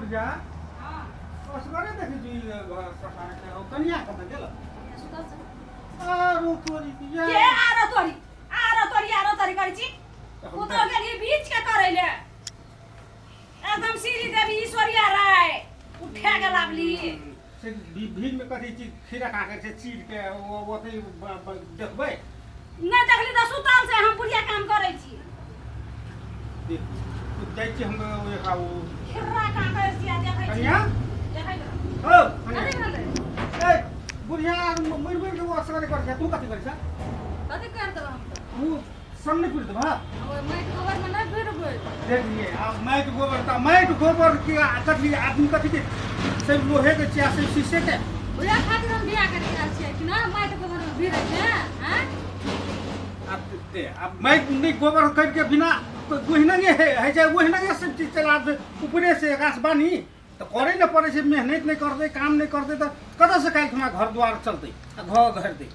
बुढ़िया असगरे देखै छी घर ससारे के ओ कनिया कतऽ गेल आरो तोरी के के आरो तोरी आरो तोरी आरो तोरी करै छी पुतोह गेली बीच के करै ले एकदम श्री देवी ईश्वरिया राय उठा के लाबली से भीड़ में कथी चीज खीरा काकर छै चीर के ओ ओतै देखबै नहि देखली तऽ सुतल छै हम बुढ़िया काम करै छी देख जाइ छी हम एकरा ओ खिर्रा काकर छी आ देखै छी कनिया देखै छी ओ कनिया कथी भेलै ए बुढ़िया मरि मरि के ओ असगरे करै छै तू कथी करै छै कथी कर देबै हम तऽ ओ संग नहि पुरि देबह ओहि माटि गोबरमे नहि भिड़बै देखिए आब माटि गोबर तऽ माटि गोबर के कथी आदमी कथी के सब लोहे के छियै सब शीशे के उएह खातिर हम बियाह करके आयल छियै कि ना माटि गोबरमे भिड़ै छै आँय आब ते आब माटि नहि गोबर करके बिना तो ओहिना है है छै ओहिना सब चीज चला दे ऊपरे से आकाश बानी तऽ करे ने पड़ै छै मेहनत नहि करतै काम नहि करतै तऽ कतऽसँ काल्हि खुना घर द्वार चलतै आ घर घर दै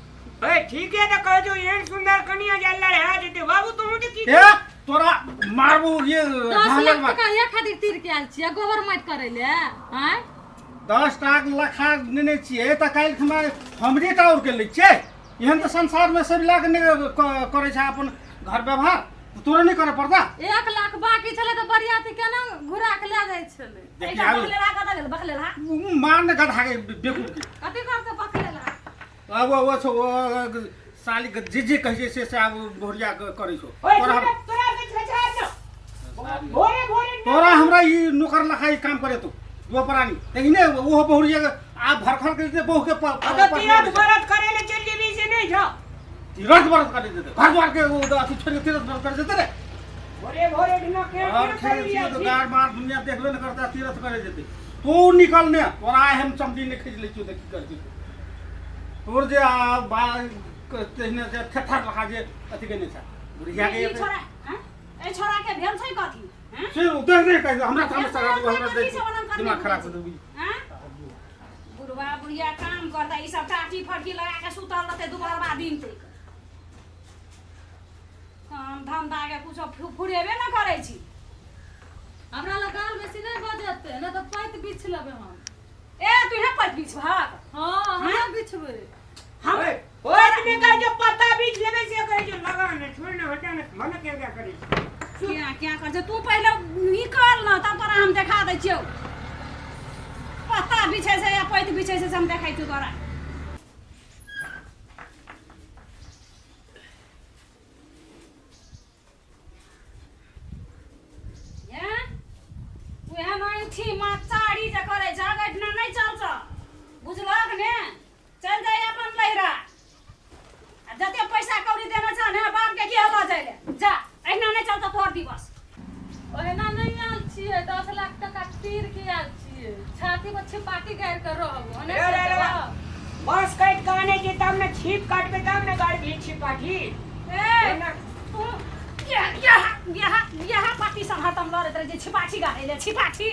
ए ठीक है तो कह जो एहन सुंदर कनिया जल्ला रहा जेते बाबू तुम तो की ए तोरा मारबो ये 10 लाख टका इएह खातिर तीर के आयल छियै गोबर माटि करै ले आँय 10 टाक लखा नेने छियै तऽ काल्हि खुना हमरे टा और के लै छियै एहन तऽ संसारमे सब लए कऽ नहि करै छै अपन घर व्यवहार तोरा नहि करऽ पड़ता 1 लाख बाकी छलै तऽ बरियाती केना घुरा के लए जाइ छलै देखी एकटा आब बकलेला कतऽ गेल बकलेला उ मार ने गधा के बेकूफ के कथी करतै बकलेला आब ओ छौ ओ साली के जे जे कहै छै से से आब भोरिया के करै छौ ओए तोरा तोरा तोरा के छछार न भोरे भोरे न तोरा हमरा ई नौकर लखा ई काम करे तू दो प्राणी देखी ने ओहो बहुरिया के आब भरखर के देते बहु के अगर तीरथ व्रत करे ले चल जेबी से नहीं जा तीरथ व्रत करे देते घर द्वार के ओ अथी छोड़ के तीरथ व्रत करे देते रे भोरे भोरे ढिना के और खेल छियै तो गार मार दुनिया देखबे न करता तीरथ करे जेते तू निकल ने तोरा आइ हम चमड़ी नहि खींच लै छियौ तऽ की करती तोर जे आ बा तेहने जे थेथर रखा जे अथी केने छै बुढ़िया के ई छोरा हँ? ए छोरा के भेल छै कथी हँ? से देख देख कहि हमरा थामे सगा दू हमरा कथी देख से ओना करने दिमाग खराब घुमै कर देबी हँ? बुढ़वा बुढ़िया काम करता ई सब टाटी फटकी लगा के सुतल रहते दुपहरवा दिन तक काम धंधा के कुछो फुरेबे न करै छी हमरा लग गाल बेसी नहि बजतै नहि तऽ पैत बिछ लेबै हम ए तू यहाँ पैत बिछबहक हँ हमरा बिछबै हम ओए ओए ने कह जो पत्ता बीछ लेबे से कह जो लगा ने छोड़ ने हटा ने मन के क्या करे क्या क्या कर छै तू पहिले निकल न तब तोरा हम देखा दै छियौ पत्ता बिछै छै या पैत बिछै छै से हम देखै छियौ तोरा उएह नहीं मचारी जे करै छ एहिठिना नहि चल छ बुझलक ने चलि जाइ अपन लहिरा आ जते पैसा कौड़ी देने छ ने बाप के की लऽ जाइ ले जा एहिना नहि चलतौ तोहर दिवस ओहिना नहि आयल छियै 10 लाख टका तीर के आयल छियै छाती पर छिपाटी गाड़ि के रहब ओने रे रे रे बांस काट के आने छी तब ने छिप काटबे तब ने गाड़बी छिपाटी ए तू यह यह यह पार्टी सब हरदम लड़ैत रहै छै छिपाठी गाड़ै ले छिपाठी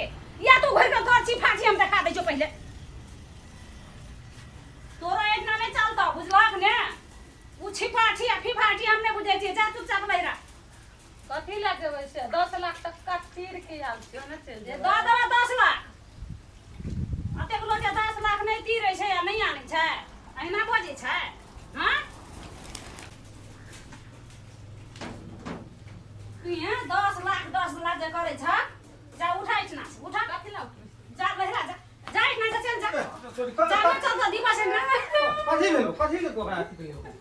या तू घुरि कऽ कर छिपाठी हम देखा दै छियौ पहिले तोरो एहिना नहि चलतौ बुझलक ने ओ छिपाठी आ फिफाठी हम नहि बुझै छियै जा चुपचाप लहिरा कथी लए जेबै से 10 लाख टका तीर के आयल छियै ओने चलि जे जेबै दऽ देबऽ 10 लाख अतेक लोक जे 10 लाख नहि तीरै छै आ नहि आनै छै अहिना बजै छै हँ तू यहाँ 10 लाख 10 लाख जे करै छ जा उठा इतना से उठा कथी लए उठबै? जा लहिरा जा जा इतना से चल जा जा ना चल जा दिवस ना कथी भेलो कथी ले ओकरा अथी भेलो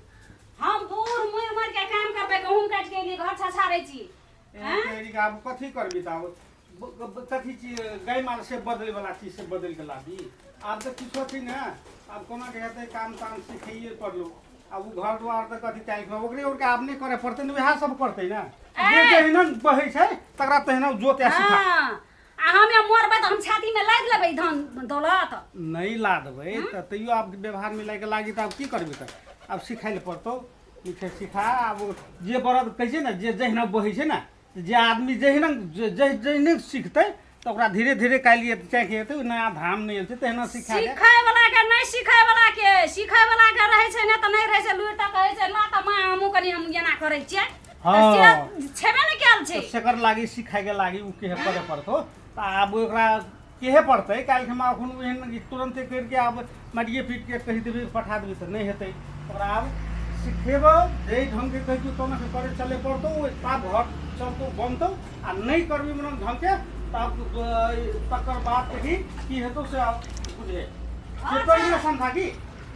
हम बूढ़ मुड़ मर के काम करबै गहूम काटि के एलियै घर छछारै छी ए तेरी के आब कथी करबी तऽ आब कथी चीज गाय माल से बदले वाला चीज से बदल के लाबी आब तऽ किछो छै ने आब कोना के हेतै काम ताम सिखैए पड़लो आब ओ घर द्वार तऽ कथी काल्हि ओकरे ओकरे आब नहि करे पड़तै ने वएह सब करतै ने जे जहिना बहै छै तकरा तहिना जोते सिखा हँ आ हमे मरबै तऽ हम छातीमे लादि लेबै धन दौलत नहि लादबै तऽ तैयो आब व्यवहार मिलाइके लागी तऽ आब की करबै तऽ आब सिखै लए पड़तौ ठीक छै सिखा आब जे बरद कहै छै ने जे जहिना बहै छै ने जे आदमी जहिना जहिना सिखतै तऽ ओकरा धीरे धीरे काल्हि चाहे हेतै नया धाम नहि छै तहिना सिखा सिखै वाला के नहि सिखै वाला के सिखै वाला के रहै छै ने तऽ नहि रहै छै लुरि तऽ कहै छै ला तऽ माँ हमहूँ कनि हम एना करै छियै हँ। से छेबे ने कयल छै सेकर लागी सिखाइके लागी ओ के करे पड़तौ तऽ आब ओकरा केहे पड़तै काल्हि हम एखन एहन तुरन्ते करिके आब मारिए पीटके कहि देबै पठा देबै तऽ नहि हेतै ओकरा आब सिखेबौ जाहि ढङ्गके कहै छियौ तेना के करे चले पड़तौ तब घर चलतौ बनतौ आ नहि करबी मने ढङ्गके तब तकर बाद देखी की हेतौ से आब बुझे से तोरी ने समझा की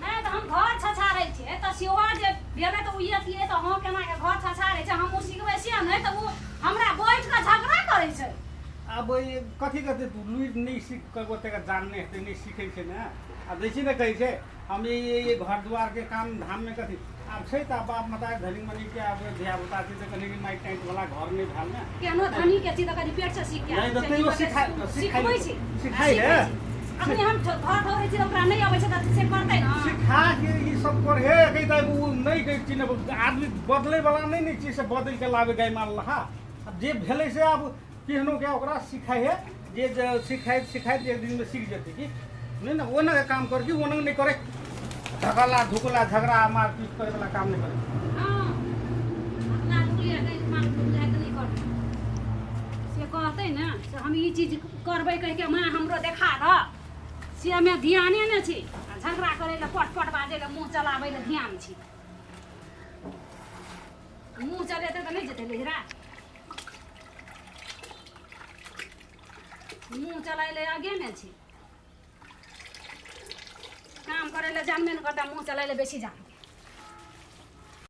नहि तऽ हम घर छछारै छियै तऽ सेहो जे भेलै तऽ ओ अथिए तऽ हँ केना के घर छछारै छै हम ओ सिखबै से नहि तऽ ओ हमरा बैठ कऽ झगड़ा करै छै आब ई कथी कहतै तू लुरि नहि सीख कऽ ओतेक जान नहि हेतै नहि सीखै छै ने आब दै छी ने कहै छै हम ई घर दुआरके काम धाममे कथी आब छै तऽ बाप मतारी धनी मनीके आब धियापुता छै तऽ कनि माटि टाँटि वला घर नहि भेल ने केहनो धनी के छी तऽ कनि पेट से सीख के नहि तऽ तैयो सिखबै छी सिखाइ ले। अखनी हम घर ढोरै छी तऽ ओकरा नहि अबै छै तऽ से करतै ने सिखा के ई सब करे कहै तऽ ओ नहि कहै छी ने आदमी बदलै वला नहि ने छी से बदलि के लाबै गाय माल लहा आब जे भेलै से आब केहनो के ओकरा सिखाइ है जे जे सिखाइत सिखाइत एक दिनमे सीख जेतै कि नहि ने ओना के काम कर कि ओना नहि करे झगड़ा धुकला झगड़ा मारपीट करे वाला काम नहि करे। हँ, अपना ढुकलिया कहीं मार ढुकलिया के नहि करबै से कहतै ने से हम ई चीज करबै कहि के माँ हमरो देखा दऽ से हमे ध्याने नहि छी आ झगड़ा करै लए पट पट बाजै लए मुँह चलाबै लए ध्यान छी। मुँह चलेतै तऽ नहि जेतै नहिरा। मुँह चलाइ लए आगे ने छी, काम करै लए जानबे ने करता, मुँह चलाइ लए बेसी जानतै।